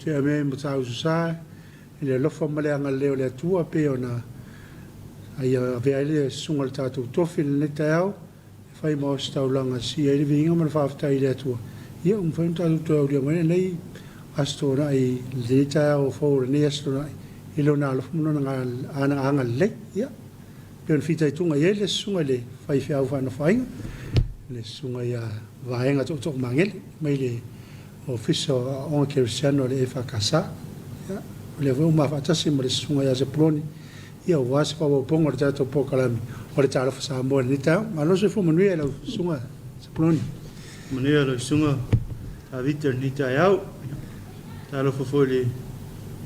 Feame i Matautu Sa i le alofa ma le agalelei o le Atua pei ona avea ai le susuga i le tatou tofi i lenei taeao e fai ma ositaulaga e sii ai le viiga ma le faafetai i le Atua. Ia ua mafai ona tatou toe aulia mai lenei Aso Toonai, lenei taeao fou o lenei Aso Toonai i Lona alofa ma Lona agalelei. Ia, pei ona fitaituga i ai le susuga i le faifeau faanofo aiga, le susuga ia Vaega Tootoo Magele mai le Ofisa o Aoaoga Kerisiano a le EFKS. Ia, o lea foi ua ma faatasi ma le susuga ia Sepuloni, ia aua se faaopoopoga o le tatou polokalame o le Talofa Samoa i lenei taeao. Malo le soifua manuia i lau susuga Sepuloni. Manuia lau susuga Tavita i lenei taeao. Talofa foi i le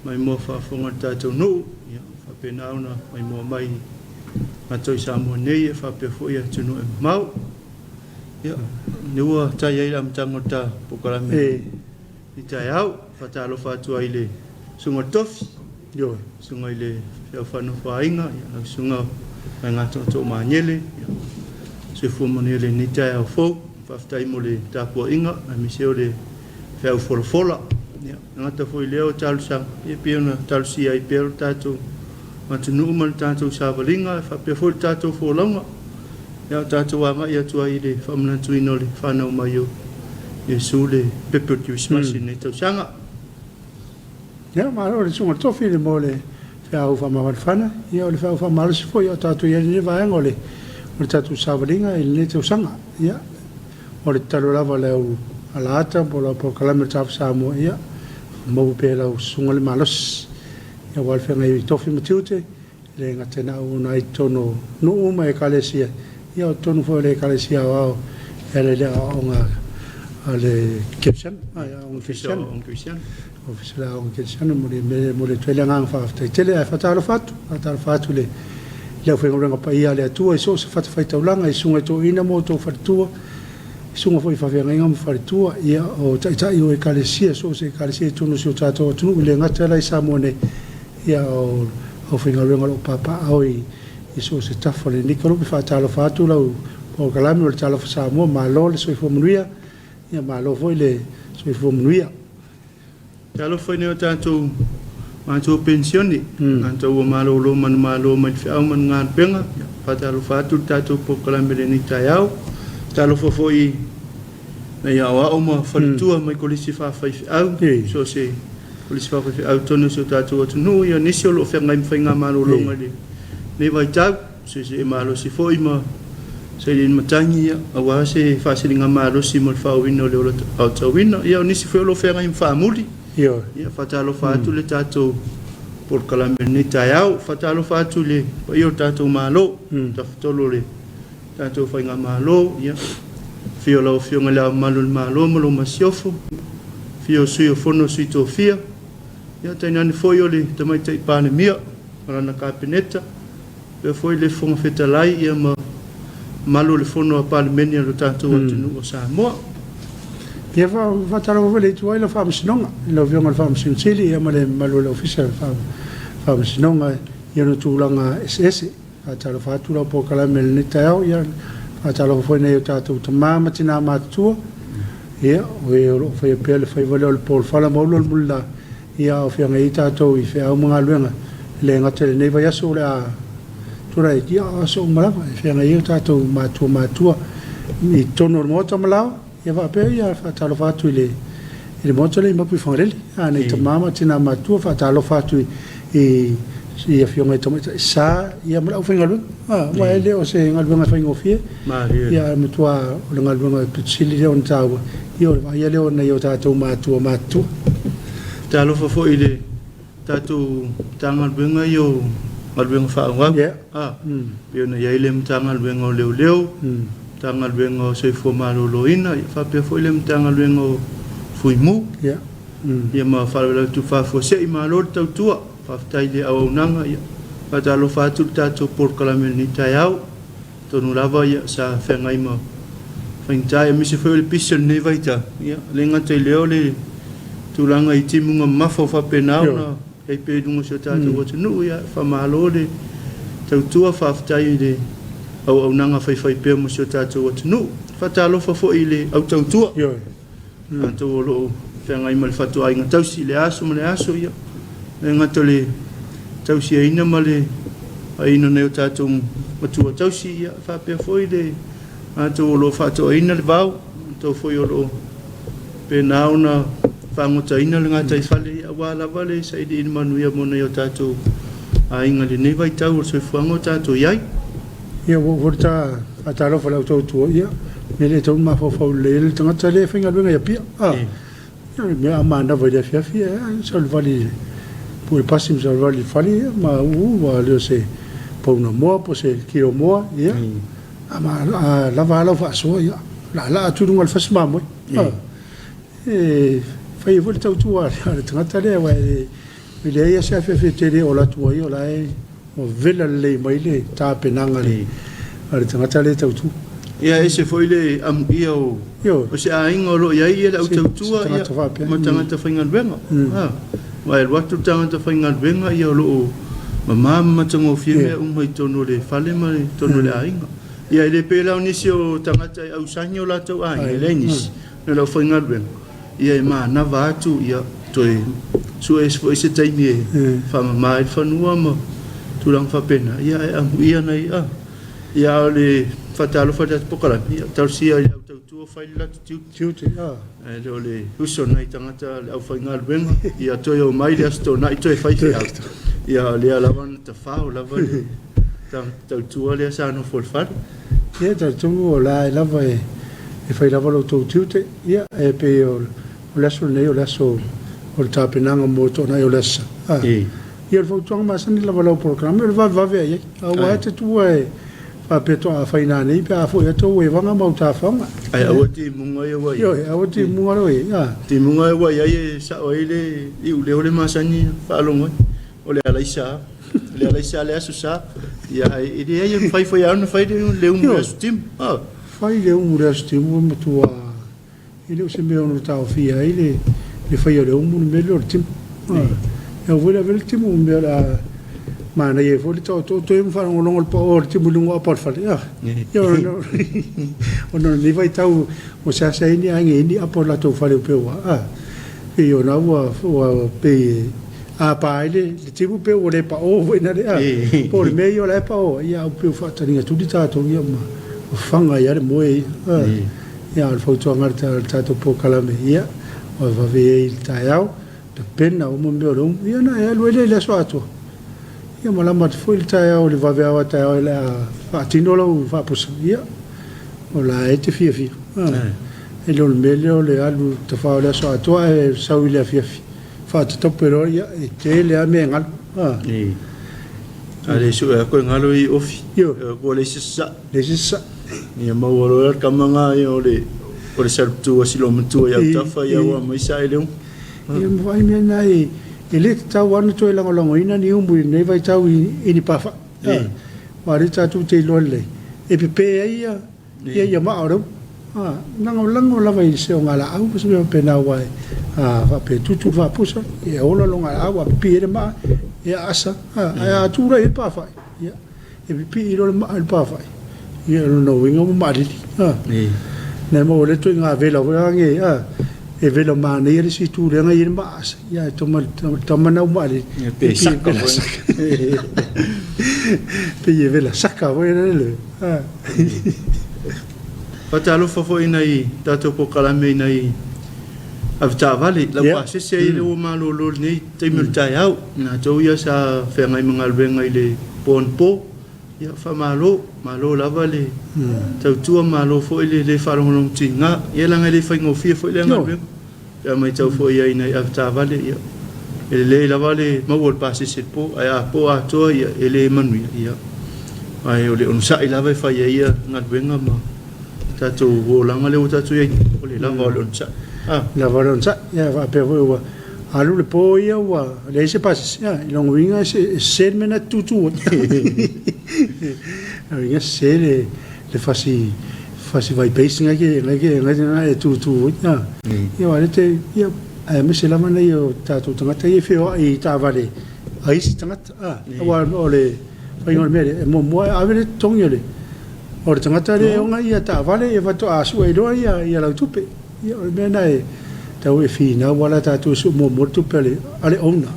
maimoa faafofoga o le tatou nuu, ia faapena ona maimoa mai matou i Samoa nei, ia faapea foi atunuu e mamao. Ia, lea ua tai ai le amataga o le ta polokalame i taeao. Faatalofa atu ai i le susuga i le Tofi, susuga i le Feau Faanofoaiga, lau susuga Vaega Tootoo Magele, ia, soifua manuia i lenei taeao fou. Faafetai mo le tapuaiga aemaise o le feau folafola. Ia, e gata foi i lea o talosaga, ia pei ona talosia ai pea lo tatou atunuu ma le tatou savaliga, e faapea foi le tatou folauga. Ia, o tatou agai atu ai i le faamanatuina o le fanau mai o Iesu le pepe o le Kerisimasi i lenei tausaga. Ia, malo le susuga tofi le mo le feau faamafanafana. Ia, o le feau faamalosi foi o tatou i ai lenei vaega o le tatou savaliga i lenei tausaga. Ia, o le tatalo lava le au alaata po o lau polokalame o le Talofa Samoa, ia, maua pea lau susuga le malosi. Ia, aua le feagai ai i tofi ma tiute, e le gata ina auauna ai i totonu o nuu ma ekalesia, ia o totonu foi o le ekalesia aoao e ala i le aoaoga a le Kerisiano, aoga Kerisiano. Ofisa o le Aoga Kerisiano, e momoli atu ai le agaga faafetai tele. Ae faatalofa atu, faatalofa atu i le aufaigaluega paia a le Atua i so o se fatafaitaulaga, i susuga i toeaiina ma outou faletua, i susuga foi i faafeagaiga ma faletua, ia, o taitai o ekalesia, so o se ekalesia i totonu o si o tatou atunuu, e le gata la i Samoa nei, ia, o aufaigaluega o lo o papaaao i so o se tafa o lenei kolope. Faatalofa atu lau polokalame o le Talofa Samoa, malo le soifua manuia, ia malo foi le soifua manuia. Talofa i nai o tatou matua penisione, latou ua malolo manumalo mai le feau ma le galuega. Faatalofa atu le tatou polokalame i lenei taeao. Talofa foi i nai aoao ma faletua mai kolisi faafaifeau, so o se kolisi faafaifeau i totonu o si o tatou atunuu, ia nisi o lo o feagai ma faigamalologa i lenei vaitau, sese'e malosi foi ma sailiili matagi, ia, aua se faasiligamalosi mo le faaauauina o le ola aotauina. Ia, o nisi foi o lo o feagai ma faamuli. Ia, faatalofa atu le tatou polokalame i lenei taeao. Faatalofa atu i le paia o le tatou Malo, tafatolu o le tatou faigamalo, ia, afio o lau Afioga i Le Ao Mamalu o le Malo ma lou Masiofo, afio o Sui o Fono a Sui Tofia, ia, tainane foi o le Tamaitai Palemia ma lana Kapeneta, faapea foi le Fofoga Fetalai, ia, ma mamalu o le Fono a Palemene a lo tatou atunuu o Samoa. Ia, faatalofa foi i le itu ai lau Faamasinoga, i lau Afioga i le Faamasino Sili, ia, ma le mamalu o le Ofisa o le Faamasinoga i ona tulaga eseese. Faatalofa atu lau polokalame i lenei taeao. Ia, faatalofa foi i nai o tatou tama ma tina matutua, ia, o e o lo o faia pea le faiva lea o le polofala ma ulu o le mulila, ia, a o feagai ai tatou i feau ma galuega, e le gata i lenei vaiaso o le a tulai atu, ia, o aso uma lava e feagai ai o tatou matua i totonu o le maota ma laoa. Ia faapea ia, faatalofa atu i le maota lea i Mapuifagalele, a nei tama ma tina matutua, faatalofa atu i afioga i tamaitai sa, ia, ma le aufaigaluega, aua e le o se galuega faigofie, ia, matua o le galuega e pito sili lea ona taua, ia, o le vaaia lea o nai o tatou matua matutua. Talofa foi i le tatou Matagaluega ia o galuega faaauau, pei ona i ai le Matagaluega o Leoleo, Matagaluega o Soifua Maloloina, ia, faapea foi le Matagaluega o Fuimu, ia, ma Faalavelave Tutupu Faafuasei. Malo le tautua, faafetai i le auaunaga. Ia, faatalofa atu le tatou polokalame i lenei taeao. Atonu lava ia sa feagai ma faigata aemaise foi o le pisi o lenei vaitau. Ia, le gata i lea o le tulaga i timuga mamafa o faapena ona i ai pea i luga o si o tatou atunuu. Ia, faamalo le tautua, faafetai i le auaunaga faifaipea mo si o tatou atunuu. Faatalofa foi i le au tautua, latou o lo o feagai ma le fatuaiga tausi i le aso ma le aso, ia, e le gata o le tausiaina ma le aiina o nai o tatou matua tausi, ia, faapea foi le latou o lo o faatoaina le vao, latou foi o lo o pena ona fagotaina le gataifale, aua lava le sailiili manuia mo nai o tatou aiga i lenei vaitau o le soifuaga o tatou i ai. Ia, ua oo foi le ta faatalofa i le au tautua, ia, e le tatau ona mafaufau lelei ai le tagata lea e faigaluega i Apia. A, ia, o le mea a manava i le afiafi, ia, salivali i le pue pasi ma salivali i le fale, ia, ma uu ua leo se pauna moa po o se kilo moa, ia, a, a lava a lau faasoa, ia, laalaa atu i luga o le fasi mamoe. A, e fai ai foi le tautua a le tagata lea, aua e leai lava se afiafi e tele o alu atu ai, o la e ua vela lelei mai le tapenaga a le tagata lea e tautua. Ia, e ese foi le amuia o se aiga o lo o i ai le au tautua ma tagata faigaluega. Aua e alu atu le tagata faigaluega, ia, o lo o mama ma matagofie mea uma i totonu o le fale ma totonu o le aiga. Ia, e le pei la o nisi o tagata e ausagi o latou aiga, e leai nisi, o le aufaigaluega, ia, e manava atu, ia, toe sue foi se taimi e faamama ai le fanua ma tulaga faapena, ia, ae amuia nai a. Ia, o le faatalofa i le tatou polokalame, ia, talosia i le au tautua fai le latou tiute. Ae le o le uso nai tagata le aufaigaluega, ia toe omai le Aso Toonai toe fai feau. Ia, o lea lava na tafao lava le tautua lea sa nofo i le fale. Ia, talitonu o la e lava e fai lava lo outou tiute. Ia, e pei o le aso lenei o le aso o le tapenaga mo Toonai o le Aso Sa. Ia, o le fautuaga masani lava lau polokalame o le vavevave ai ai. Aua e te tua e faapea toa fai nanei pe a foi atu au evaga ma au tafaoga. Ae aua timuga ia ua i ai. Ioe, aua timuga lea ua i ai. Timuga ia ua i ai e sao ai le iuleo le masani faalogo ai. O le alaisa, le alaisa le Aso Sa. Ia, ae e leai e mafai foi lava ona fai le umu i le Aso Timu. Fai le umu i le Aso Timu e matua e le o se mea ono taofia ai le faia o le umu le mea lea o le timu. E au foi le ave le timu mea o le a manaia ai foi le taotooto ai ma faalogologo le pao o le timu i luga o apa o le fale. Ia, ona o lenei vaitau ua seasea ai ni aiga i ni apa o latou fale pei ua pei ona ua pei a pa ai le timu pe ua le pao foi na le po o le mea ia o la e pao ai, ia au pei ua faataliga tuli tatou ia ma faga ai lava le moe ia. Ia, o le fautuaga a le tatou polokalame, ia, ua vave ai i le taeao, tapena uma mea o le umu, ia ona e alu ai lea i le aso atoa. Ia malama atu foi le taeao i le vaveao a taeao o le a faatino lau faapusa, ia, o la e te fiafia. E le o le mea lea o le alu tafao i le aso atoa ae sau i le afiafi faatatape loa, ia, e tele lava mea e galo. A le sue atu e galo i ofi. Ioe. Ua leai se sasaa. Leai se sasaa. Ia maua loa le tama na ia o le salutu a si loomatua i autafa, ia ua aumai sae le umu. Ia, ma vaai mea na e le tatau lava ona toe lagolagoina ni umu i lenei vaitau i ni pafa'i. Aua o lea tatou te iloa lelei, e pepe ai ia ia maa o le umu. Lagolago lava i se ogalaau ma se mea faapena, aua a faapea e tutu le faapusa, e ola le ogalaau, a pipii ai le maa, e aasa. Ae a tulai ai le pafa'i, ia, e pipii loa le maa i le pafa'i, ia o lona uiga ua maalili. Na maua lea ituaiga vela foi lea, e vela manaia le isi itu lea na i ai le maa aasa, ia ae tama na ua maalili. Pe saka foi. Pei e vela saka foi lele. Faatalofa foi i nai tatou polokalame i nai avetaavale, laupasese ai lea ua malolo i lenei taimi o le taeao. I latou ia sa feagai ma galuega i le po anapo, ia, faamalo, malo lava le tautua, malo foi le le faalogologotiga. Ia, leaga e le faigofie foi lea galuega. Pe a matau foi i ai i nai avetaavale, ia, e lelei lava le maua o le pasese i le po, ae a po atoa, ia, e le manuia, ia. Ae o le onosai lava e fai ai ia galuega ma tatou olaga lea ua tatou i ai nei, o le lava o le onosai. Lava o le onosai. Ia, faapea foi ua alu le po ia ua leai se pasese, ia, i lona uiga e sese le mea na e te tutu ai. O lona uiga e sese le fasi fasi vibration na e tutu ai. Ia, aua o lea te, ia, aemaise lava nai o tatou tagata ia e feoai i taavale a isi tagata. Aua o le faiga o le mea lea, e muamua e ave le totogi o le tagata lea e ona ia taavale, ia faatoa sue ai loa ia lau tupe. Ia, o le mea lena e tau e finau ala tatou su mo mo tupe ale ale ona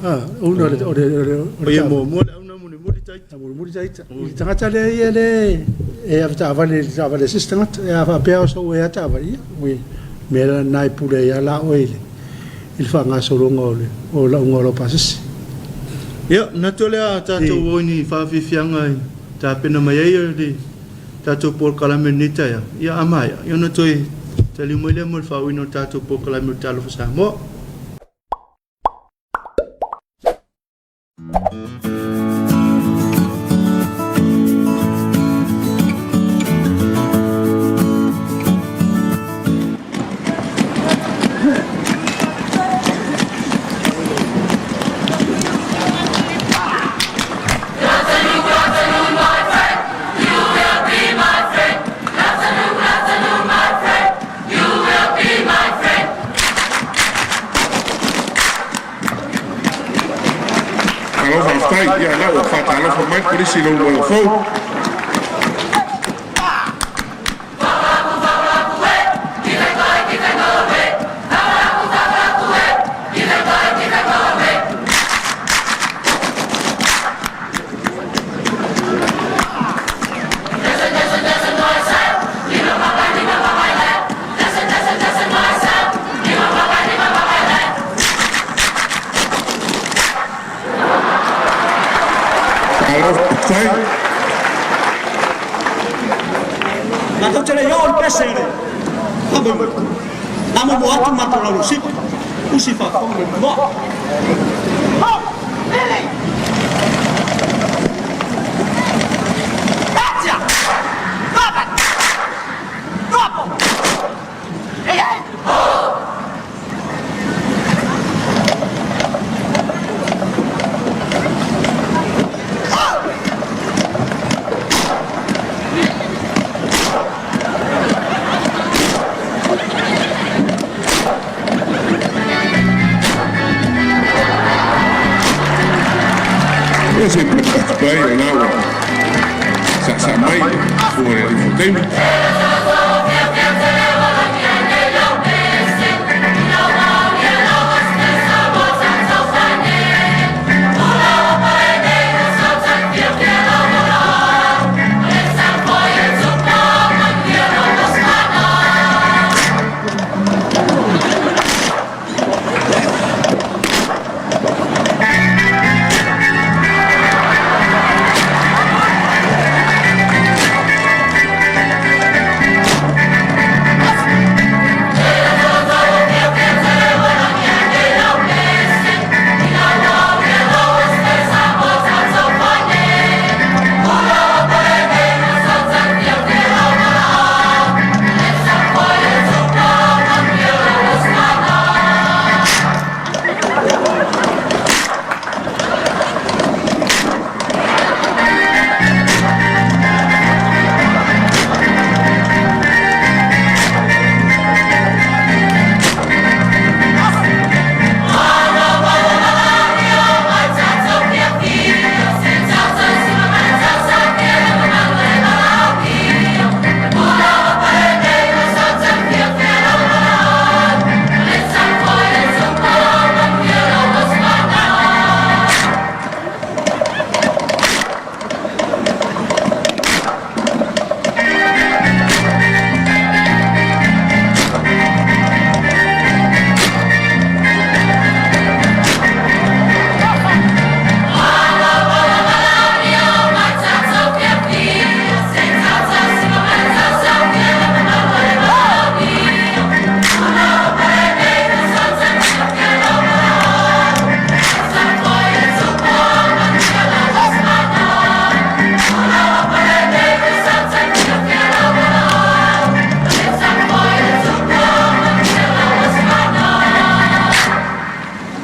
ona o le Ia muamua le auna mulimuli taita. Mulimuli taita i tagata le ia le e avetaavale i taavale a se isi tagata e a faapea o sou ea taavale ia ui mea lena e pule ai la oe i le faagasologa o le o lauga o lau pasese. Ia, manatu o lea tatou o i ni faafiafiaga i tapena mai ai le tatou polokalame i lenei taeao. Ia, a maea, ia ona toe taliu mai lea mo le faaauauina o le tatou polokalame o le Talofa Samoa. Malo faafetai. Ia la ua faatalofa mai le Kolisi i lou logo fou. Malo faafetai. Matou te le i oo i le pese i le faamoemoe. Na momo atu matou laulau usi faafofoga mai le noa. Ia se i patupatu ai o la ua saasaa mai fua le alii taimi.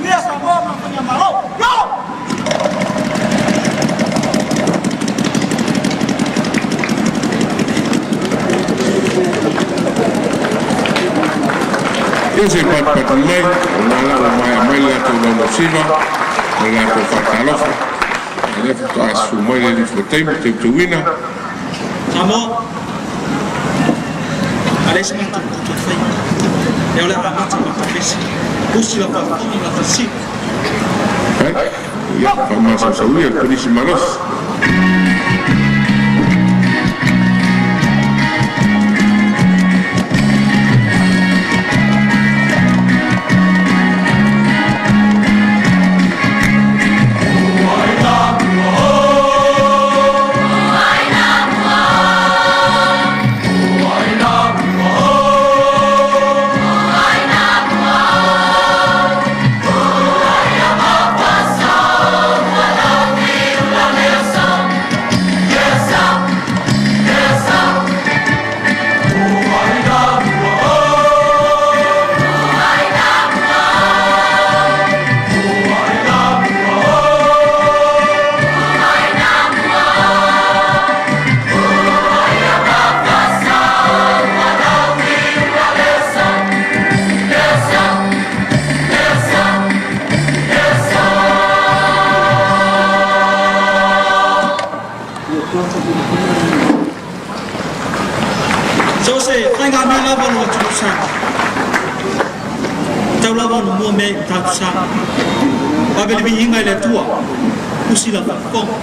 Manuia Samoa ma Faigamalo. Go! Ia se i patupatu mai o la la ua maea mai le latou laulausiva ma le latou faatalofa. Ia lea faatoa susu mai le alii taimi teutuina. Samoa, a leai se matou upu e faia. Lea o le a amata matou pese. Usi lau faafofoga ma lau faasili. Ia, faamasausaulia le Penisi malosi. So se faiga mea lava o le atunuu Samoa. Tau lava ona mua mea i tatou sa. Ave le viiga i le Atua. Usi lau faafofoga.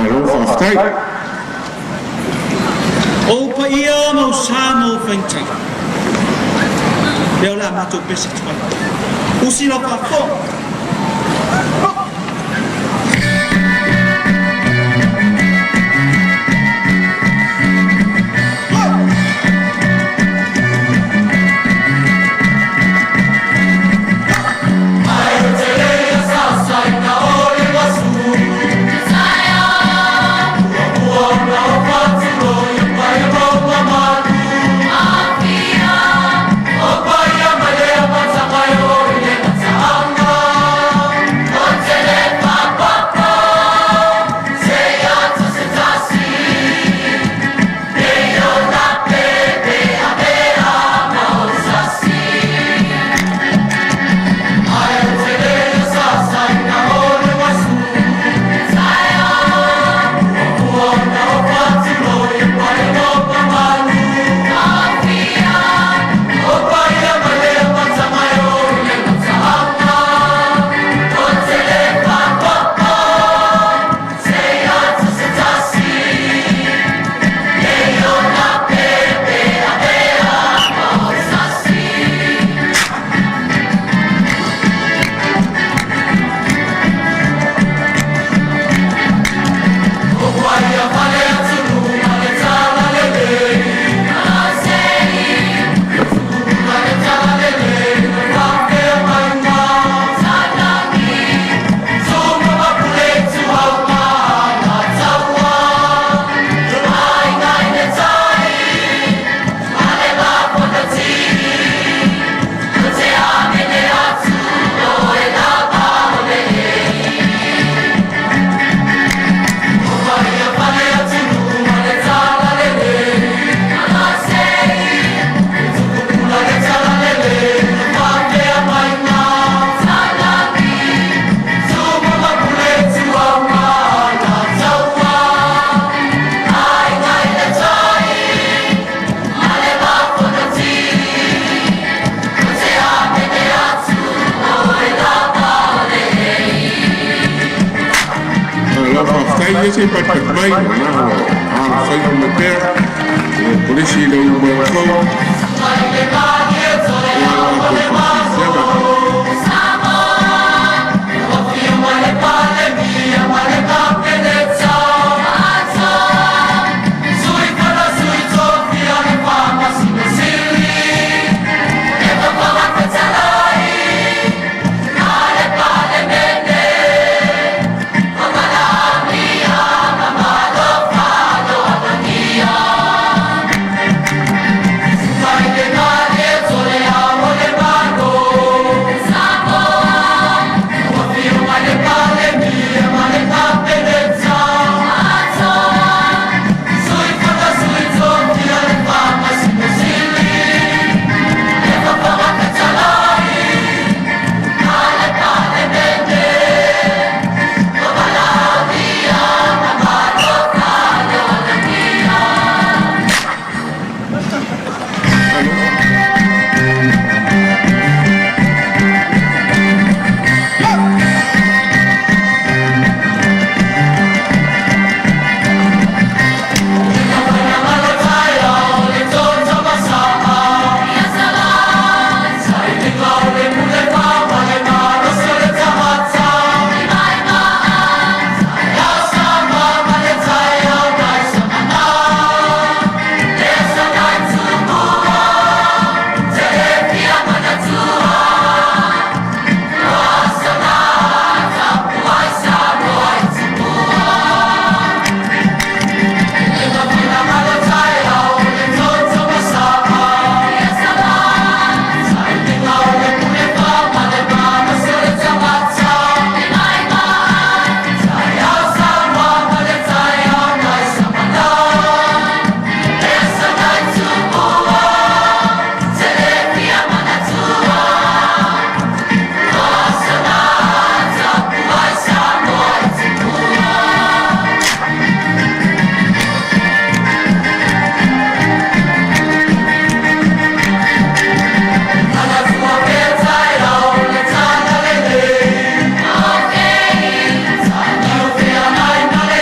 Malo faafetai. O ou paia ma ou sa ma ou faigata. Lea o le a matou pese atu ai. Usi lau faafofoga. Malo faafetai ia se i patipati mai o lena ua alofaiva mai pea le Kolisi i le ulu mai o outou aua le latou faafiafiaga.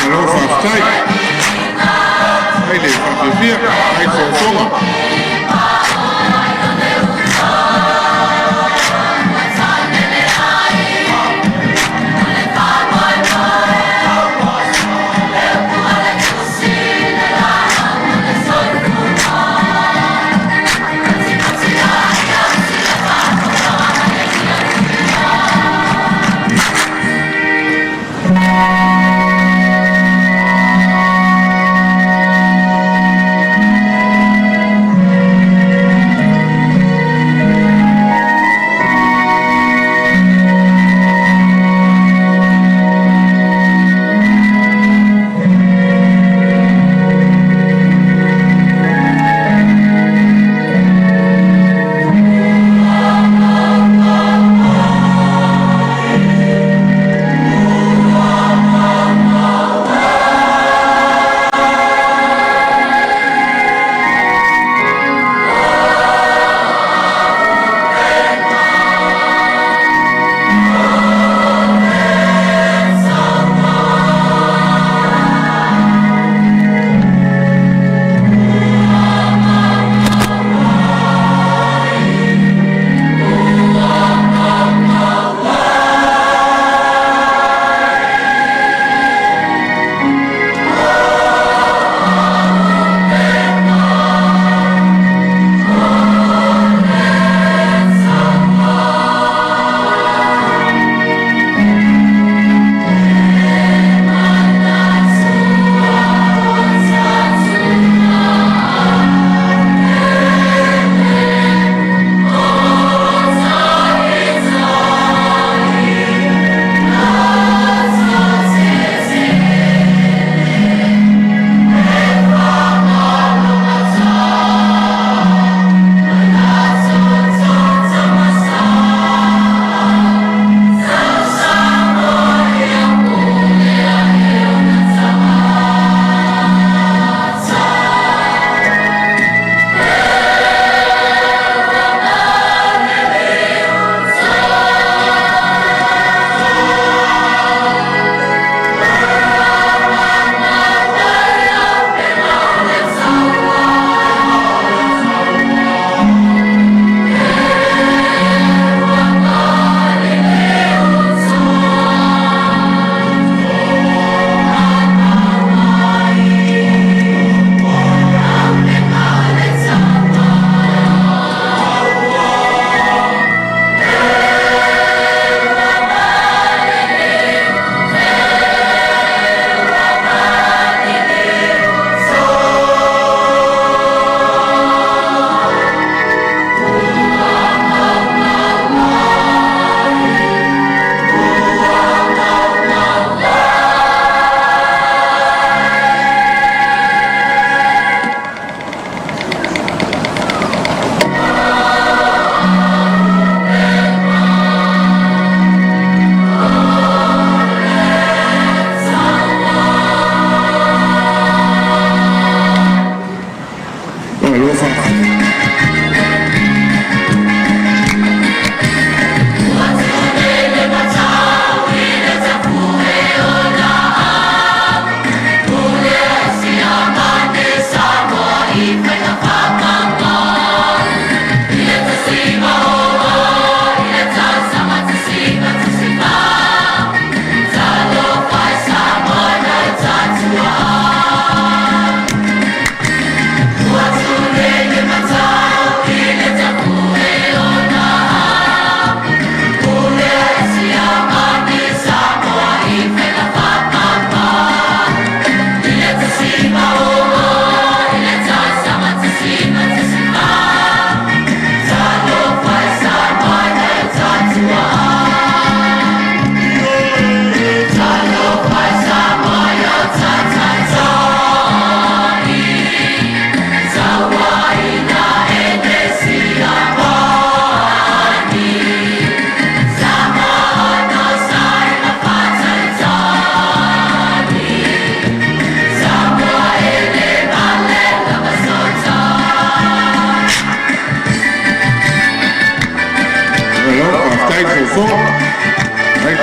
Malo faafetai, faafetai le faafiafia, faafetai le foofoga.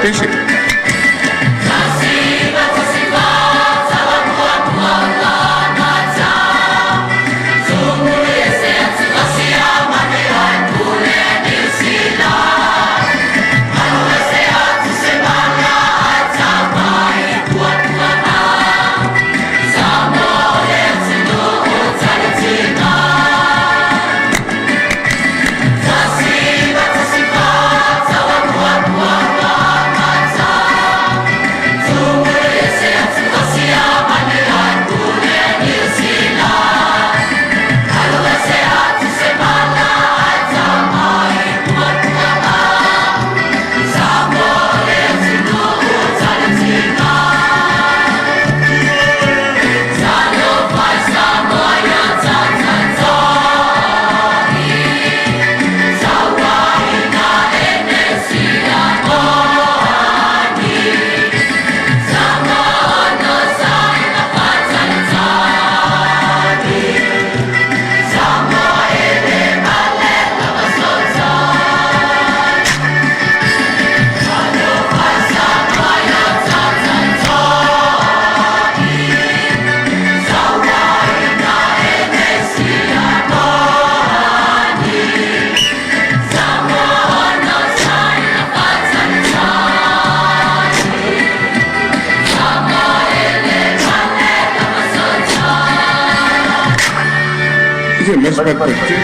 pese. Se mea se patupatu.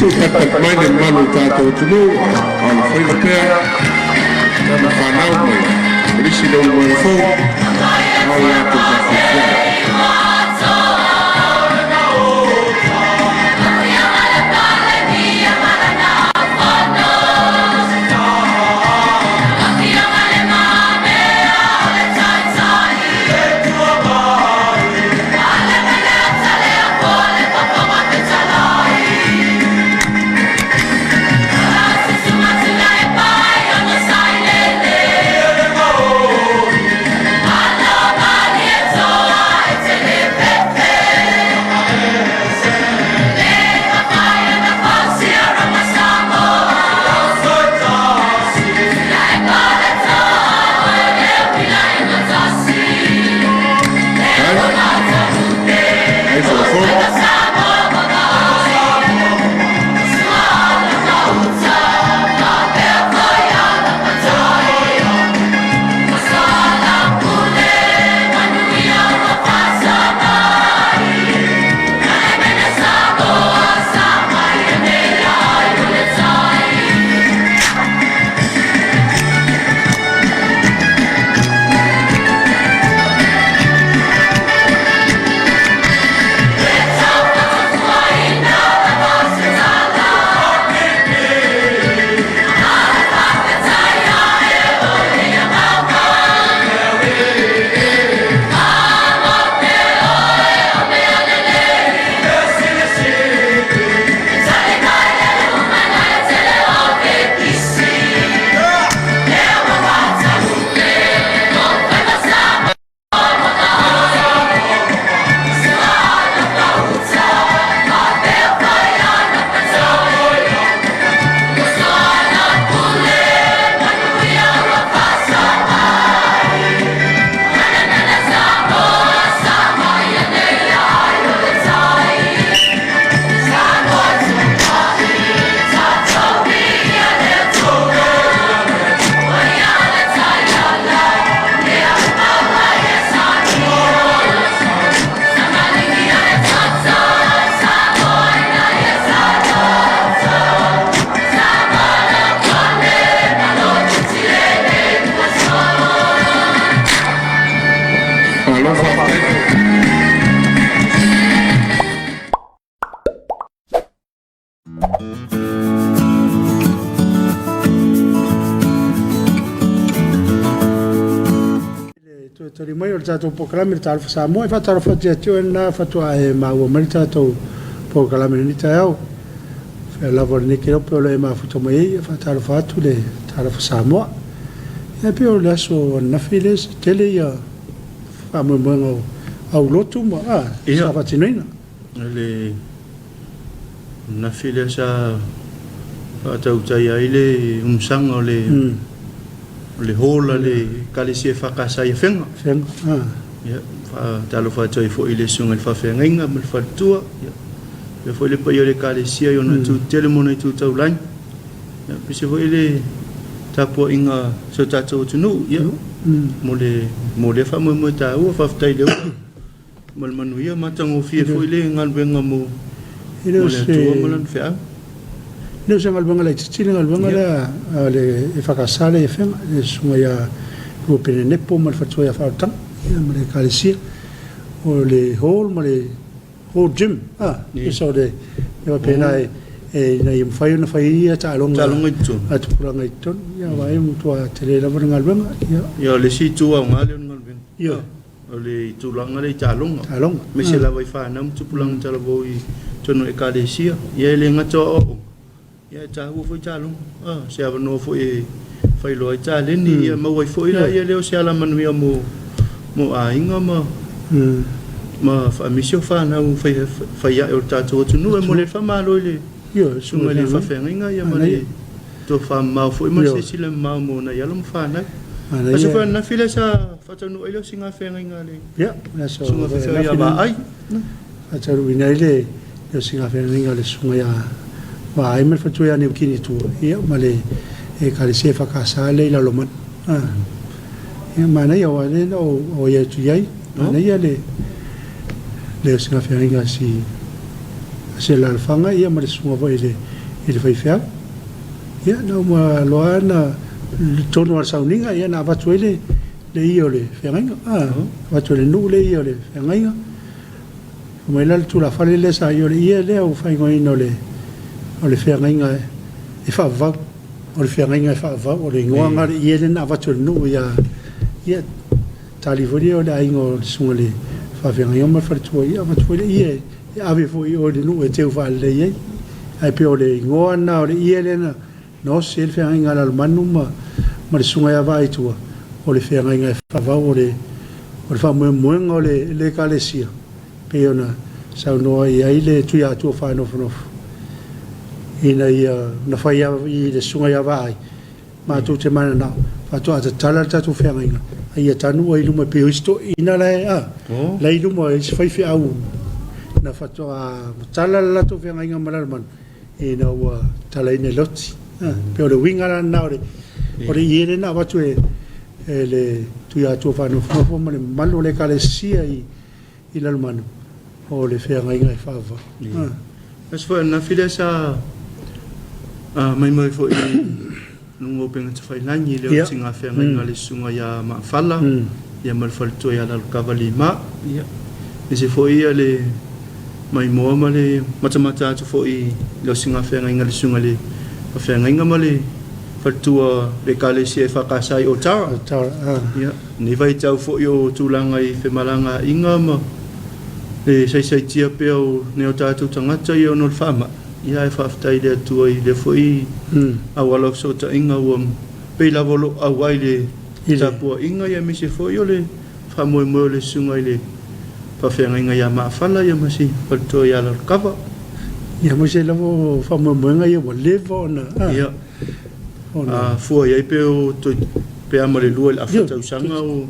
Se i patupatu mai le mamalu o le tatou atunuu a o alofaiva pea tama fanau mai ma nisi le ulumaga fou a o le latou faafiafiaga. Ai fofo. Malo faafetai. Le toe tali mai o le tatou polokalame le Talofa Samoa. E faatalofa atu ia te oe lena faatoa e maua mai le tatou polokalame i lenei taeao. Fea lava o lenei kelope o lo o e mafuta mai ai, e faatalofa atu le Talofa Samoa. Ia e pei o le aso ananafi lea, se tele ia faamoemoega o aulotu ma a, Ia. sa faatinoina. Le ananafi lea sa faatautaia ai le umusaga o le o le hall a le Ekalesia EFKS i Afega. Afega, a. Ia, faatalofa atu ai foi i le Susuga i le Faafeagaiga ma le Faletua, ia, faapea foi le paia o le Ekalesia i ona itu tetele ma ona itu taulagi. Ia, aemaise foi le tapuaiga a si o tatou atunuu, ia, mo le, mo lea faamoemoe taua. Faafetai i le ua ma le manuia, matagofie foi le galuega mo, E le mo o le se Atua ma Lana feau. E le o se galuega laitiiti le galuega lea a le EFKS lea i Afega, le susuga ia Luapene Nepo ma le faletua ia Faaolataga ia ma le Ekalesia. O le hall ma le hall gym, a, tusa o le mea faapena e e ina ia mafai ona fai ai ia taaloga Taaloga i totonu. a tupulaga i totonu. Ia vaai ua matua tele lava le galuega, ia. Ia, o le isi itu aoga lea o le galuega. Ioe. O le tulaga lea i taaloga. Taaloga. Aemaise lava i fanau ma tupulaga talavou i totonu o Ekalesia. Ia e le gata o aoaoga, ia e taua foi taaloga. O se avanoa foi e faailoa ai taleni, ia maua ai foi laia lea o se alamanuia mo mo aiga ma ma faamisi o fanau faiae o le tatou atunuu. E momoli ai le faamalo i le susuga i le faafeagaiga ia ma le tofamamao foi ma le silasila mamao mo nai alo ma fanau. Aso foi ananafi lea sa faataunuu ai le osi gafeagaiga a le susuga faifeau ia Vaai. Faataunuuina ai le osi gafeagaiga a le susuga ia Vaai ma le faletua ia Neukini Tua ia ma le Ekalesia EFKS lea i Lalomanu. Ia manaia aua lea na ou atu i ai, manaia le le osi gafeagaiga a si a se alaalafaga ia ma le susuga foi i le i le faifeau. Ia na uma loa na i totonu lava o le sauniga ia na avatu ai le le ie o le feagaiga, a, avatu e le nuu le ie o le feagaiga. Fai mai la le tulafale lea sa i o le ie lea ua faaigoaina o le o le feagaiga e faavavau. O le feagaiga e faavavau, o le igoa lena o le ie lea na avatu e le nuu ia ia tali foi lea o le aiga o le susuga i le faafeagaiga ma le faletua, ia avatu foi le ie e ave foi i o i le nuu e teu faalelei ai. Ae pei o le igoa lena o le ie lea na na osi ai le feagaiga a Lalomanu ma ma le susuga ia Vaaaitua, o le feagaiga e faavavau o le o le faamoemoega o le le Ekalesia pei ona saunoa i ai le Tuiatua Faanofonofo ina ia na fai i le susuga ia Vaai, matou te mananao faatoa tatala le tatou feagaiga a ia tanu ai i luma pei o isi toeaiina la e a la e i luma o isi faifeau na faatoa matala le latou feagaiga ma Lalomanu ina ua talaina i Loti. Pei o le uiga la lena o le o le ie lea na avatu e e le Tuiatua Faanofonofo ma le mamalu o le Ekalesia i i Lalomanu o le feagaiga e faavavau. Aso foi ananafi lea sa maimai foi i luga o upega tafailagi i le otiga feagaiga a le susuga ia Maafala ia ma le faletua ia Lalokava Lima. Ia, aemaise foi ia le maimoa ma le matamata atu foi i le osiga feagaiga a le susuga i le faafeagaiga ma le faletua o le Ekalesia EFKS i Otara. Ia, lenei vaitau foi o tulaga i femalagaaiga ma le saisaitia pea o nai o tatou tagata ia ona o le faamai, ia ae faafetai i le Atua i lea foi auala o fesootaiga ua pei lava o lo o auai le tapuaiga ia aemaise foi o le faamoemoe o le susuga i le faafeagaiga ia Maafala ia ma si faletua ia Lalokava. Ia aemaise lava o faamoemoega ia ua leva ona Ia a fua i ai pe o toe pe a ma le lua i le afa tausaga o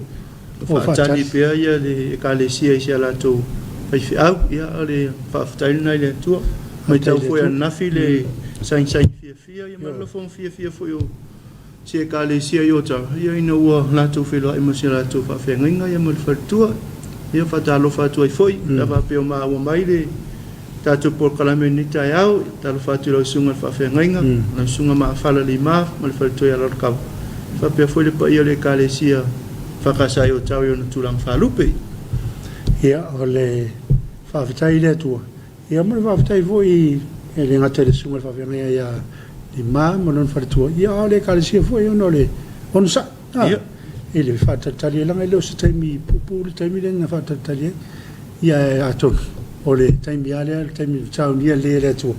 faatali pea ia le Ekalesia i si a latou faifeau. Ia o le faafetai lena i le Atua. Matau foi ananafi le sagisagi fiafia ia ma le lafoga fiafia foi o si Ekalesia i Otago, ia ina ua latou feiloai ma si a latou faafeagaiga ia ma le faletua. Ia faatalofa atu ai foi pe a faapea o maua mai le tatou polokalame i lenei taeao. Talofa atu i lau Susuga i le Faafeagaiga, lau Susuga Maafala Lima ma le Faletua ia Lalokava, faapea foi le paia o le Ekalesia EFKS i Otago i ona tulaga faalupe. Ia, o le faafetai i le Atua, ia ma le faafetai foi e le gata i le Susuga i le Faafeagaiga ia Lima ma lona faletua, ia a o le Ekalesia foi ona o le onosai, a, i le faatalitali ai, leaga e le o se taimi puupuu le taimi lea na faatalitali ai. Ia ae atonu o le taimi lava lea, o le taimi na saunia lelei e le Atua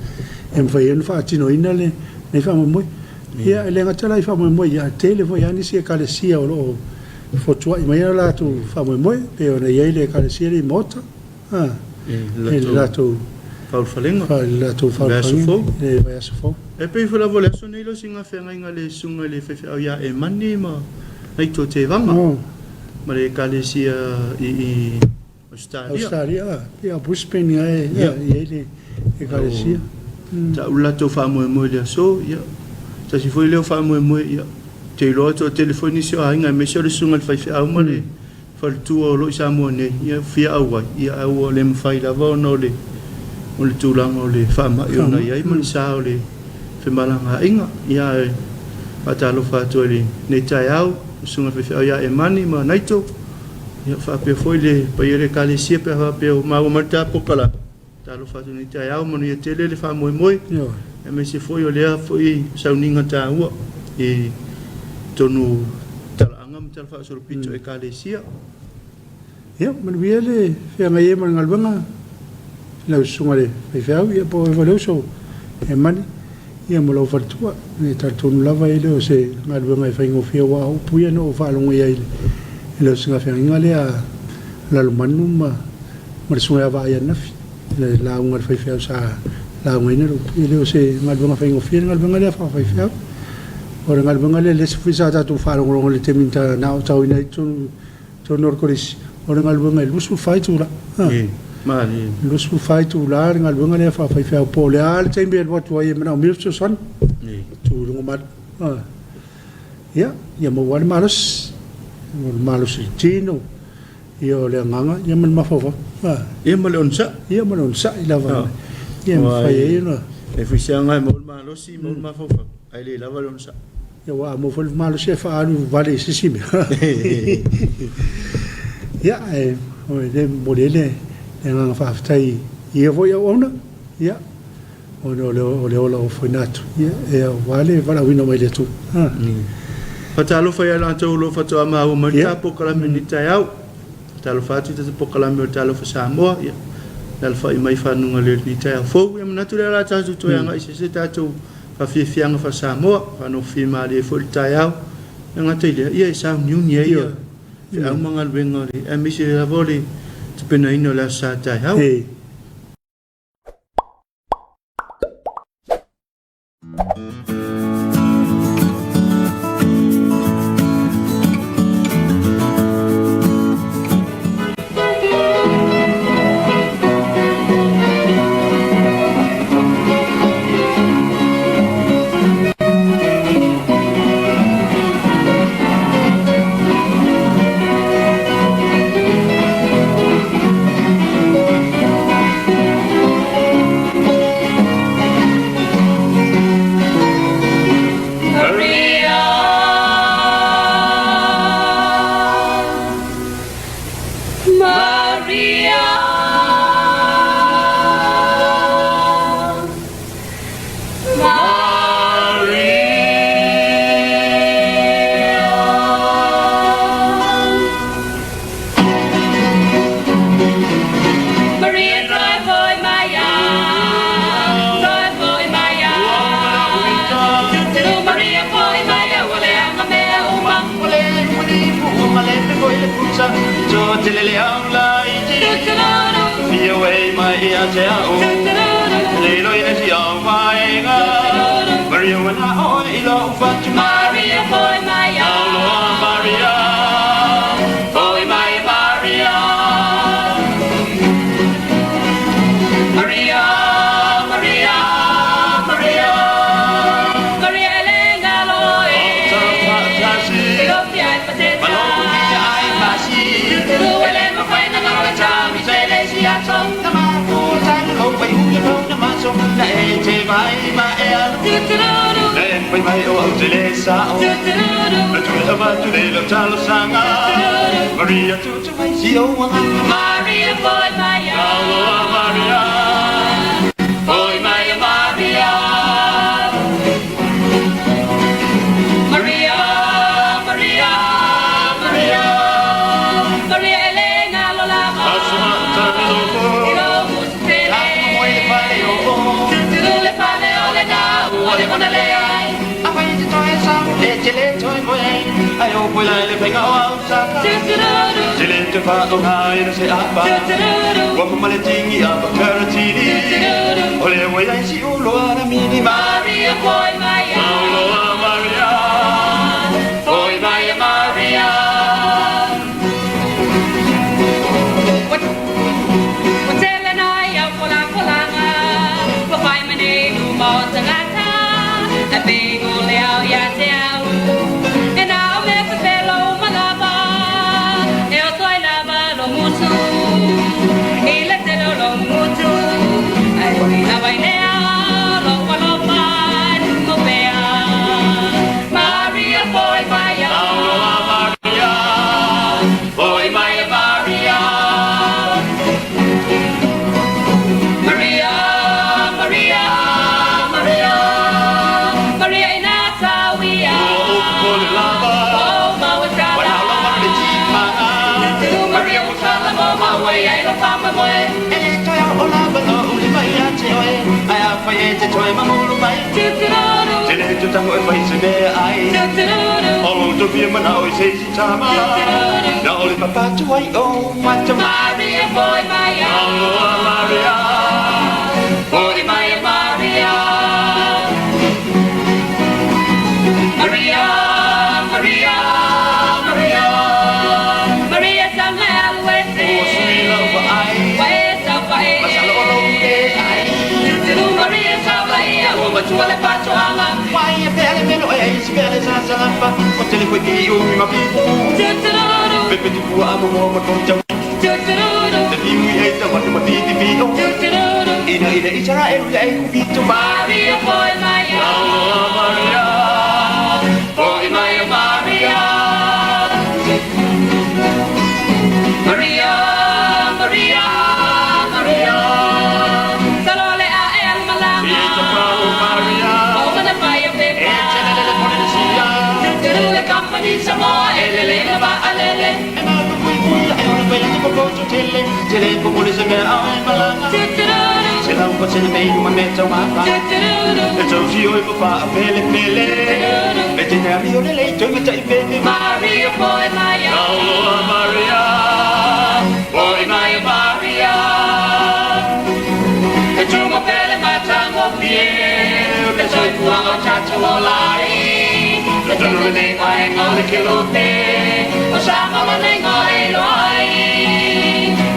e mafai ai ona faatinoina lenei faamoemoe. Ia e le gata la i faamoemoe, ia ae tele foi lava nisi Ekalesia o lo o fotuai mai o latou faamoemoe, pei ona i ai le Ekalesia lea i Maota, a, i le latou faaulufalega, i le latou faaulufalega i le vaiaso fou. E pei foi lava o le aso nei le siiga feagaiga a le Susuga i le Faifeau ia Emani ma Naito Tevaga ma le Ekalesia i Ausetalia. Ausetalia, ia Brisbane ia e i ai le Ekalesia. Tau le latou faamoemoe i le aso, ia, tasi foi lea o faamoemoe, ia, ou te iloa e toatele foi nisi o aiga aemaise o le susuga i le faifeau ma le faletua o lo o i Samoa nei, ia, fia auai, ia, ae ua le mafai lava ona o le, o le tulaga o le faamai ona i ai ma le sa o le femalagaaiga. Ia, ae faatalofa atu ai i lenei taeao, le susuga i le faifeau ia Emani ma Naito, ia, faapea foi le paia o le Ekalesia pe a faapea ua maua mai le ta polokalame. Talofa atu i lenei taeao, manuia tele le faamoemoe, aemaise foi o lea foi sauniga taua i totonu o talaaga ma talafaasolopito o Ekalesia. Ia, manuia le feagai ai ma le galuega i lau susuga i le faifeau, ia po o oe foi le uso e Mani, ia ma lou faletua. E talitonu lava e le o se galuega e faigofie aua o upu ia na ou faalogo i ai i le osigafeagaiga lea a Lalomanu ma le susuga ia Vaai ananafi, le lauga a le faifeau sa laugaina le upu. E le o se galuega faigofie le galuega lea faafaifeau. O le galuega lea le isi foi sa tatou faalogologo i le taimi na aotauina ai totonu totonu o le Kolisi, o le galuega e 24 itula. 24 itula le galuega lea faafaifeau, po o le a le taimi e alu atu ai e manaomia le fesoasoani, tu i luga malu. Ia, ia maua lava le malosi, o le malosi i le tino, ia o le agaga, ia ma le mafaufau. Ia ma le onosai. Ia ma le onosai lava. Ia, e mafai ai ona. E foi se aga e maua le malosi, maua le mafaufau, ae le lava le onosai. Ia, aua a maua foi le malosi e faaalu vale i se isi mea. Ia, e, o lea e momoli ai le agaga faafetai i ia foi auauna, ia, ona o le, o le ola ofoina atu, ia, e aua le valaauina mai le Atua. Faatalofa ia i latou o lo o faatoa maua mai le ta polokalame i lenei taeao. Faatalofa atu i tatou polokalame o le Talofa Samoa, ia, le alafai mai i fanuga leo i lenei taeao fou. Ia manatu lea o le a tatou toe agai i se isi tatou faafiafiaga faa-Samoa, faanofofie malie foi le taeao. E le gata i lea, ia e sauniuni ai ia feau ma galuega o le, aemaise lava o le tapenaina o le Aso Sa taeao. Maria, Maria, Maria. Maria, drive boy, Maya, drive boy, Maya. Tuturu Maria, boy, Maya, wale anga mea uma. Tuturu, tuturu, Maria, boy, Maya, boy, Maya, Maria. Maria, Maria, Maria, Maria Elena Loe. Ilofia e pateta. Tuturu ele mawhai na ngaro e tami se le si ato. Tuturu, tuturu, Maria tutu mai si o Maria, boy, Maria. Maria Boy, Maria, Maria. Maria, Maria, Maria. Maria Elena Lolama. Ilo musitele. Tuturu le fale o le na ua le mona le ai. Tuturu, tuturu, tuturu. Maria, boy, Maria. Boy, Maria, Maria. Wa tele na ia pola polanga, wa whai mane luma o tangata, e pingo le au ia te au. E nā o me pepelo malava, e o toi lava lo musu, i le te lo lo mutu, ai ui lava i nea, lo walofa, mo pea. Maria, boy, Maria. Boy, Maria, Maria. Maria, Maria, Maria, Maria Inata Oh, Mawatala. Tuturu Maria Mutala mo mawe ai lo fama moe. Tuturu, tuturu, Maria, boy, Maria. Boy, Maria, Maria. Maria, Maria, Maria. Maria Samuel Wese. Tuturu Maria Samuel, o matua le patoanga. Tuturu, tuturu, tuturu. Maria foi mai Maria, foi mai Maria. Maria, Maria, Maria. Salole a el malanga. O mana pai o pepa. Le company Samoa elele na ba alele. Maria foi mai Maria, foi mai Maria. E tunga pele matango pie, le soifuaga o tatou ola ai. Le tonu lenei vaega o le kelope, o Samoa lenei e iloa ai.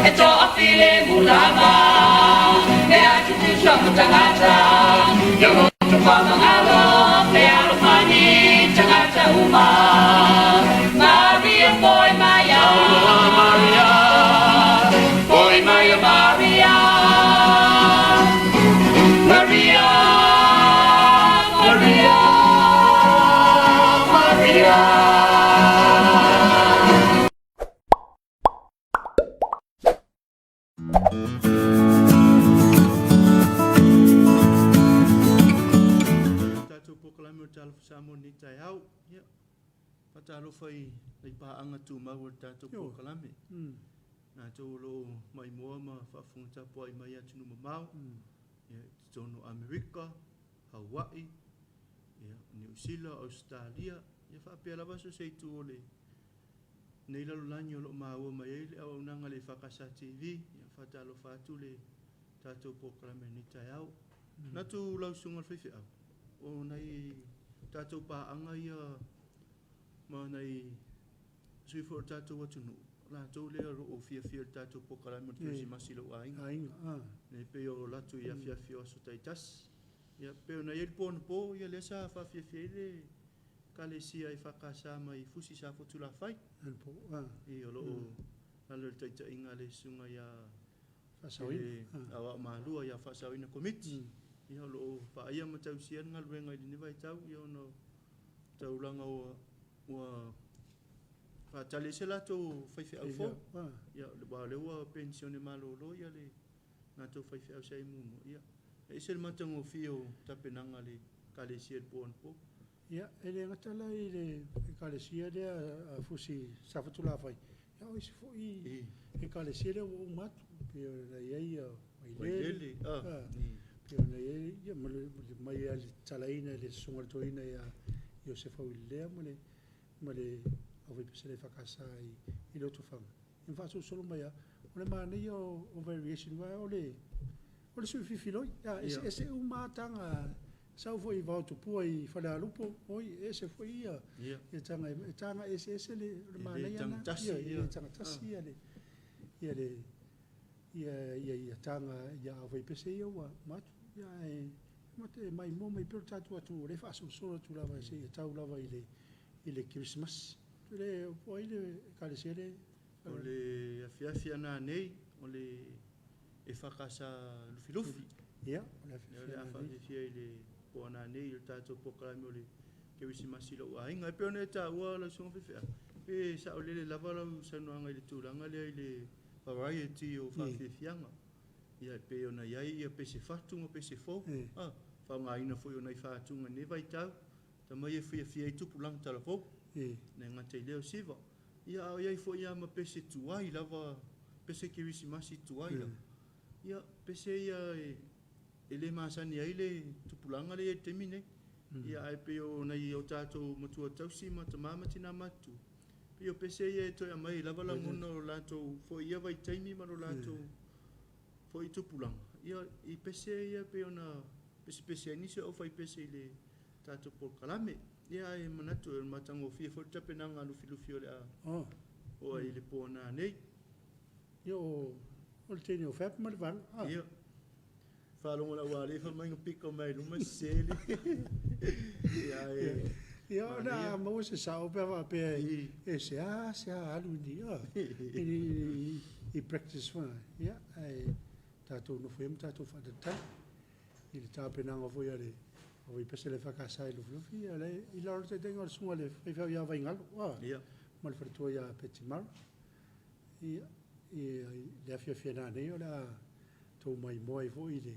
E toafilemu lava, mea tutusa ma tagata, ia loto faamagalo, fealofani tagata uma. Maria foi mai Maria, foi mai Maria. Maria, Maria, Maria. Tatou polokalame o le Talofa Samoa i lenei taeao. Ia, faatalofa i nai paaga tumau o le tatou polokalame. Latou o lo o maimoa ma faafofoga tapuai mai i atunuu mamao, ia, i totonu o Amerika, Hawaii, ia, Niu Sila, Ausetalia, ia faapea lava so o se itu o lenei lalolagi o lo o maua mai ai le auaunaga a le EFKS TV. Ia, faatalofa atu le tatou polokalame i lenei taeao. Manatu lau susuga i le faifeau, o nai tatou paaga ia ma nai sui foi o le tatou atunuu, latou lea o lo o fiafia i le tatou polokalame o le Kerisimasi i lou aiga. E pei o latou i afiafi o aso taitasi. Ia, pei ona i ai le po anapo, ia lea sa faafiafia ai le Ekalesia EFKS mai Fusi Safotulafai. I o lo o lalo i le taitaiga a le susuga ia Aoao Malua ia Faasaoina Komiti. Ia, o lo o vaaia ma tausia le galuega i lenei vaitau, ia ona o taulaga ua faatali ai se latou faifeau fou. Ia, aua o lea ua penisione malolo ia le latou faifeau sa i muamua. Ia, e ese le matagofie o tapenaga a le Ekalesia i le po anapo. Ia, e le gata la i le Ekalesia lea a Fusi Safatulafai, ia o isi foi Ekalesia lea ua uma atu, pei ona i ai Vailele, pei ona i ai, ia, ma le mai lava i le tatalaina e le Susuga i le Toeaina ia Iosefa Uilelea ma le aufaipese a le EFKS i Lotofaga. Ia ma faasolosolo mai lava, o le manaia o variation, aua o le sui fifiloi, ia, eseese uma lava taga. Sau foi i Vaotupua i Falealupo, oi, e ese foi ia taga, e taga eseese le manaia lena. Ia, e le tagatasi ia le ia le ia ia ia taga ia aufaipese ia ua uma atu. Ia ae e maimoa mai pea lo tatou atunuu o lea e faasolosolo atu lava seia tau lava i le Kerisimasi. Le po o ai le Ekalesia le O le afiafi ana nei, o le EFKS Lufilufi. Ia, o le afiafi O le a faafiafia i le po ana nei i le tatou polokalame o le Kerisimasi i lou aiga. E pei ona e taua lau susuga faifeau, pe saolele lava lau saunoaga i le tulaga lea i le variety o faafiafiaga. Ia, e pei ona i ai ia pese fatu ma pese fou, faaaogaina foi o nai fatuga i lenei vaitau, tamai e fiafia ai tupulaga talavou, le gata i lea o siva. Ia, a o i ai foi lava ma pese tuai lava, pese kerisimasi tuai lava. Ia, pese ia e le masani ai le tupulaga lea i le taimi nei. Ia, ae pei o nai o tatou matua tausi ma tama ma tina matutua, pei o pese ia e toe aumai ai lava lagona o latou foi i ia vaitaimi ma lo latou foi tupulaga. Ia, i pese ia pei ona pesepese ai nisi o aufaipese i le tatou polokalame. Ia, ae manatu e matagofie foi le tapenaga a Lufilufi o le a oo ai i le po nanei. Ia, o le teine o Feb ma le 8. Ia, faalogo lau alii fai mai na pika mai luma sese le. Ia, ae Ia, o le a maua se sao pe a faapea e se a alu i practice foi. Ia, ae tatou nofo ia ma tatou faatalitali. i le tapenaga foi a le Vaipese le EFKS i Lufilufi, ia le i lalo o le taitaiga o le susuga i le faifeau ia Vaigalo, Ia. ma le faletua ia Peti Mara. Ia, i le afiafi a nanei o le a tou maimoa ai foi i le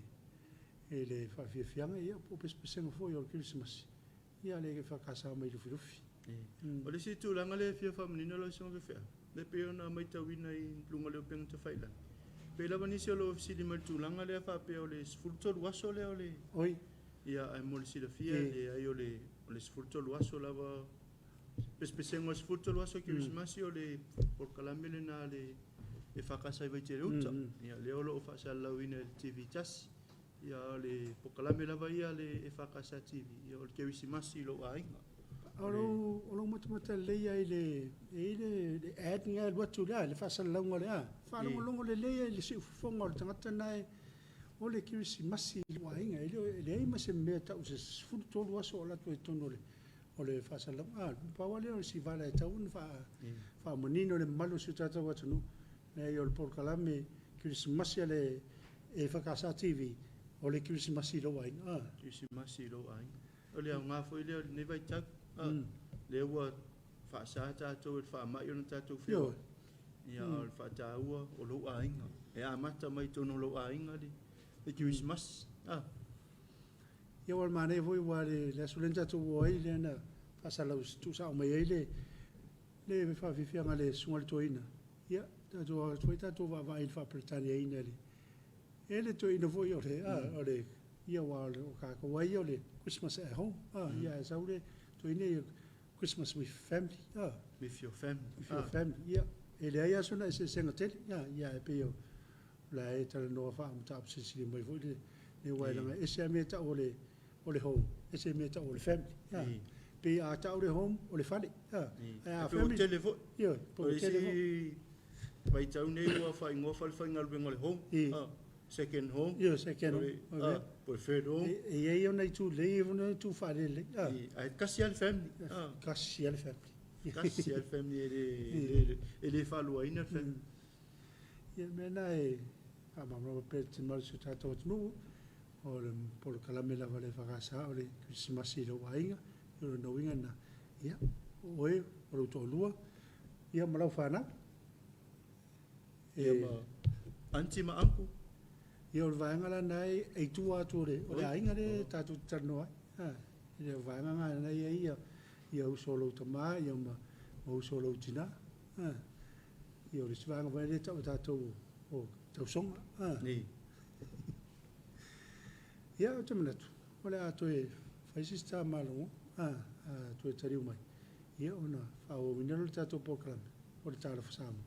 i le faafiafiaga, ia po o pesepesega foi o le Kerisimasi, ia a le EFKS mai Lufilufi. O le isi tulaga lea e fia faamanino lau Susuga Faifeau, lea e pei ona matauina i luga o le upega tafailagi, pei lava nisi o lo o fesili mai i le tulaga lea faapea o le 13 aso lea o le... Oi. Ia, ae mo le silafia, leai o le 13 aso lava, pesepesega o le 13 aso o Kerisimasi o le polokalame lena a le EFKS i Vaitele Uta. Ia, lea o lo o faasalalauina e le TV 1. Ia, o le polokalame lava ia a le EFKS TV, ia o le Kerisimasi i lou aiga. O lou, o lou matamata lelei lava i le, e i ai le, le ad lena e alu atu i le a, le faasalalauga o le a, faalogologo lelei lava i le siufofoga o le tagata lena e, o le Kerisimasi i lou aiga, e le o, e leai ma se mea e tau o se 13 aso o alu atu ai i totonu o le, o le faasalalauga. A, pau lava lea o si vala e tatau ona faamanino i le mamalu o si o tatou atunuu, leai o le polokalame Kerisimasi a le EFKS TV, o le Kerisimasi i lou aiga. A. Kerisimasi i lou aiga. O le aoga foi lea o lenei vaitau, a, lea ua faasa tatou e le faamai ona tatou feoai. Ia, a o le faataua o lou aiga. E amata mai i totonu o lou aiga le Kerisimasi. A. Ia, ua manaia foi aua le aso lea na tatou o ai, lea na faasalalau tuusao mai ai le le faafiafiaga a le Susuga i le Toeaina. Ia, tatou o atu foi tatou vaavaai i le faa-Peretaniaina e le e le toeaina foi o le, a, o le, ia aua o tatou lava ia o le Christmas at home, a, ia ae sau le toeaina ia Christmas with family, a. With your family. With your family, ia. E leai lava sona eseesega tele, a, ia ae pei o la e talanoa faa-mataupu silisili mai foi le aua leaga e ese lava mea e tau o le o le home, ese mea e tau o le family. Pei a tau le home, o le fale. Ae a family... Pe ua tele foi. Ioe, pe ua tele foi. Vaitau nei ua faaigoa falefaigaluega o le home, second home. Ioe, second home. Po o le third home. E i ai ona itu lelei, e i ai foi ona itu faalelelei. Ae tasi lava le family. Tasi lava le family. Tasi lava le family, e le faaluaina le family. Ia, o le mea lena e faamalamalama pea i le mamalu o si o tatou atunuu, o le polokalame lava a le EFKS o le Kerisimasi i lou aiga, o lona uiga lena, ia, o oe, o lou toalua, ia ma lau fanau. Ia ma aunty ma uncle. Ia o le vaega la lena e i tua atu o le aiga lea tatou te talanoa ai. E le o vaega lena e i ai ia uso o lou tama ia ma uso o lou tina. Ia o le isi vaega foi lea e tau e tatou o tausoga. Ia, ou te manatu, o le a toe fai se isi ta malologa, a toe taliu mai, ia ona faaauauina lea o le tatou polokalame o le Talofa Samoa.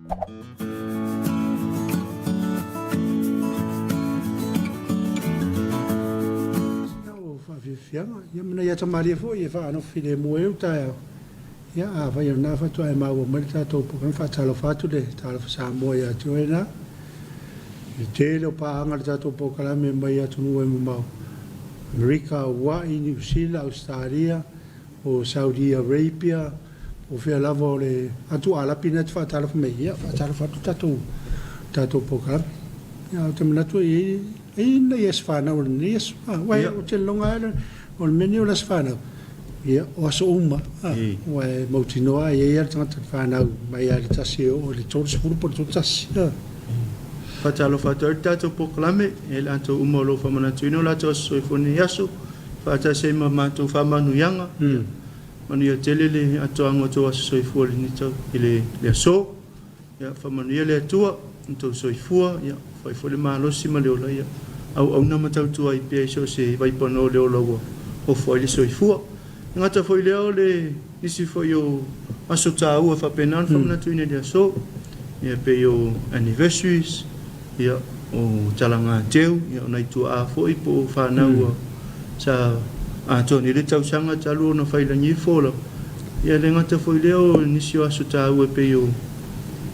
Sina o faafiafiaga, ia ma nai ata malie foi e faanofo filemu ai lou taeao. Ia, afai o lena faatoa e maua mai le tatou polokalame, faatalofa atu le Talofa Samoa ia te oe lena. I le tele o paaga o le tatou polokalame mai atunuu e mamao, Amerika, Aua'i, Niu Sila, Ausetalia, o Saudi Arabia, po o fea lava o le atu Alapi lena e te faatalofa mai ai, ia, faatalofa atu le tatou, tatou polokalame. Ia, ou te manatu e i ai, e i ai nai aso fanau o lenei aso. Aua ou te lagona lava o le mea lenei o le aso fanau, ia, o aso uma, aua e mautinoa e i ai lava le tagata fanau mai lava i le 1 e oo i le 30 po o le 31. Faatalofa atu ai le tatou polokalame e i latou uma o lo o faamanatuina o latou aso soifua i lenei aso, faatasi ai ma matou faamanuiaga. Manuia tele le atoaga o outou aso soifua i le aso. Ia faamanuia le Atua i lo outou soifua, ia fai foi le malosi ma le ola, ia auauna ma tautua ai pea i so o se vaipanoa o le ola ua ofo ai le soifua. E gata foi lea o le nisi foi o aso taua e faapena ona faamanatuina i le aso, ia pei o anniversaries, ia o talagateu, ia o nai tuaa foi po o fanau ua sa atoa nei le tausaga talu ona fai lagi le folau. Ia e le gata foi lea o nisi o aso taua e pei o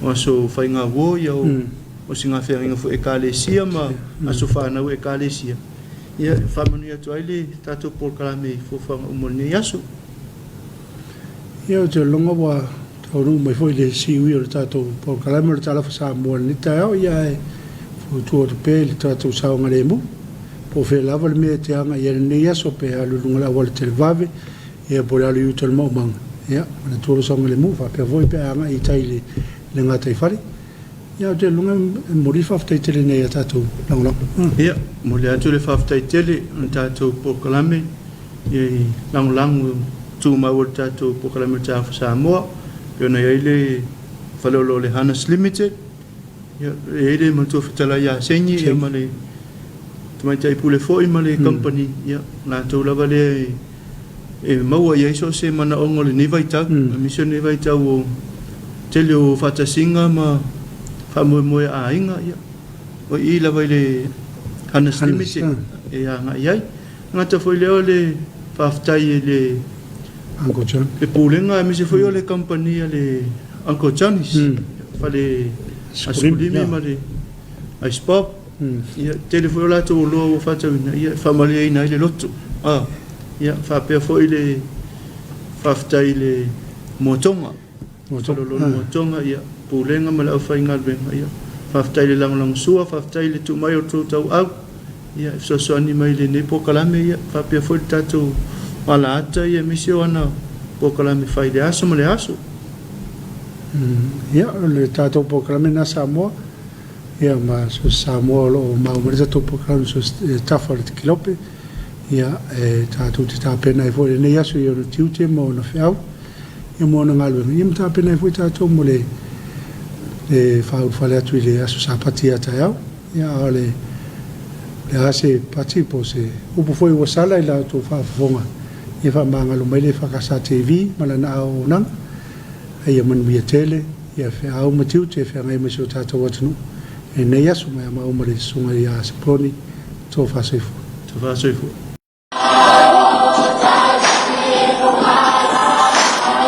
aso faigauo, ia o sigafeagaiga foi Ekalesia ma aso fanau Ekalesia. Ia e faamanuia atu ai le tatou polokalame i fuafuaga uma o lenei aso. Ia ou te lagona ua taunuu mai foi le siui o le tatou polokalame o le Talofa Samoa i lenei taeao, ia ae fautua atu pea i le tatou saogalemu, po o fea lava le mea e te agai i ai i lenei aso, pe alu i luga o le auala televave, ia po o le alu i uta i le maumaga, ia manatua lou saogalemu, faapea foi pe a agai i tai i le gataifale. Ia ou te lagona e momoli le faafetai tele nei a tatou lagolago. Ia, momoli atu le faafetai tele o le tatou polokalame i lagolago tumau o le tatou polokalame o le Talofa Samoa, pei ona i ai le faleoloa o le Hanas Limited, ia, e i ai le matua fetalai ia Sengi ia ma le tamaitai pule foi ma le company, ia, latou lava lea e maua i ai so o se manaoga o lenei vaitau, aemaise o lenei vaitau o tele o faatasiga ma faamoemoe a aiga, ia, o i lava i le Hanas Limited e agai ai. E gata foi lea o le faafetai i le Uncle John. Le Pulega aemaise foi o le kamupani a le Uncle Johnny's, fale asikulimi ma le ice pop. Ia, tele foi o latou oloa ua faatauina, ia, e faamalieina ai le loto. Ah, ia, faapea foi le faafetai i le Moatoga. Faleoloa Moatoga, ia, Pulega ma le aufaigaluega, ia, faafetai le lagolagosua, faafetai le tuu mai o le tou tauau, ia, e fesoasoani mai i lenei polokalame, ia, faapea foi le tatou alaata, ia, aemaise o ana polokalame fai i le aso ma le aso. Ia, o le tatou polokalame lena Samoa, ia, ma so o se Samoa o lo o maua mai le tatou polokalame so o se tafa o le kilope, ia, e tatou te tapena ai foi i lenei aso i ona tiute ma ona feau. Ia mo ana galuega, ia ma tapena ai foi tatou mo le le faaulufale atu i le aso Sapati ia taeao. Ia a o le le a se pati po o se upu foi ua sala i la outou faafofoga, ia faamagalo mai le EFKS TV ma lana auaunaga. A ia manuia tele, ia feau ma tiute e feagai ma si o tatou atunuu i lenei aso mai a maua ma le Susuga ia Sepuloni Tofa Soifua. Tofa Soifua.